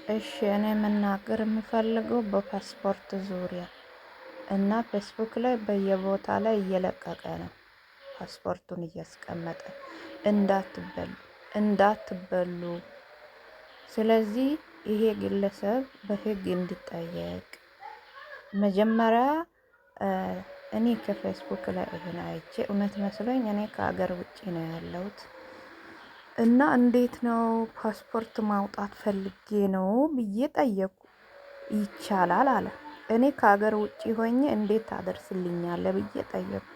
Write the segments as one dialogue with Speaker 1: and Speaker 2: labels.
Speaker 1: እሺ፣ እኔ መናገር የምፈልገው በፓስፖርት ዙሪያ እና ፌስቡክ ላይ በየቦታ ላይ እየለቀቀ ነው ፓስፖርቱን እያስቀመጠ እንዳትበሉ እንዳትበሉ። ስለዚህ ይሄ ግለሰብ በህግ እንዲጠየቅ መጀመሪያ እኔ ከፌስቡክ ላይ ይሄን አይቼ እውነት መስሎኝ፣ እኔ ከሀገር ውጭ ነው ያለሁት እና እንዴት ነው ፓስፖርት ማውጣት ፈልጌ ነው ብዬ ጠየቁ። ይቻላል አለ። እኔ ከሀገር ውጭ ሆኜ እንዴት ታደርስልኛለ ብዬ ጠየቁ።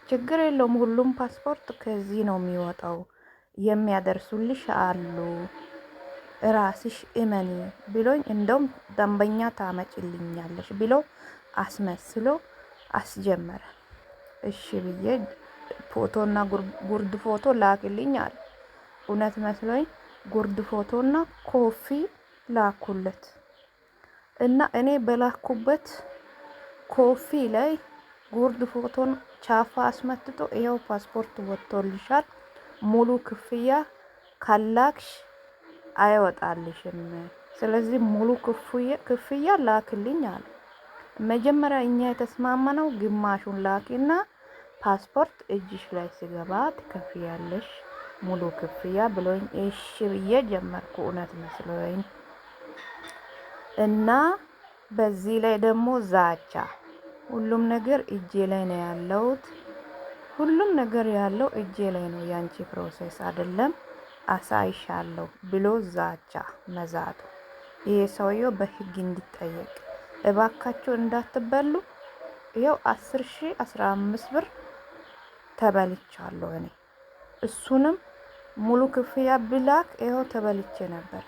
Speaker 1: ችግር የለውም፣ ሁሉም ፓስፖርት ከዚህ ነው የሚወጣው፣ የሚያደርሱልሽ አሉ፣ ራስሽ እመኒ ብሎኝ፣ እንደውም ደንበኛ ታመጭልኛለሽ ብሎ አስመስሎ አስጀመረ። እሺ ብዬ ፎቶና ጉርድ ፎቶ ላክልኝ አለ። እውነት መስሎኝ ጉርድ ፎቶና ኮፊ ላኩለት እና እኔ በላኩበት ኮፊ ላይ ጉርድ ፎቶን ቻፋ አስመትቶ ይኸው ፓስፖርት ወጥቶልሻል፣ ሙሉ ክፍያ ካላክሽ አይወጣልሽም። ስለዚህ ሙሉ ክፍያ ላክልኝ አለ። መጀመሪያ እኛ የተስማማነው ግማሹን ላኪና ፓስፖርት እጅሽ ላይ ሲገባ ትከፍያለሽ ሙሉ ክፍያ ብሎኝ እሺ ብዬ ጀመርኩ፣ እውነት መስሎኝ። እና በዚህ ላይ ደግሞ ዛቻ፣ ሁሉም ነገር እጄ ላይ ነው ያለውት፣ ሁሉም ነገር ያለው እጄ ላይ ነው፣ ያንቺ process አይደለም፣ አሳይሻለሁ ብሎ ዛቻ መዛቱ፣ ይሄ ሰውየው በህግ እንዲጠየቅ እባካችሁ እንዳትበሉ። ይኸው 10,015 ብር ተበልቻለሁ እኔ። እሱንም ሙሉ ክፍያ ብላክ ይኸው ተበልቼ ነበር።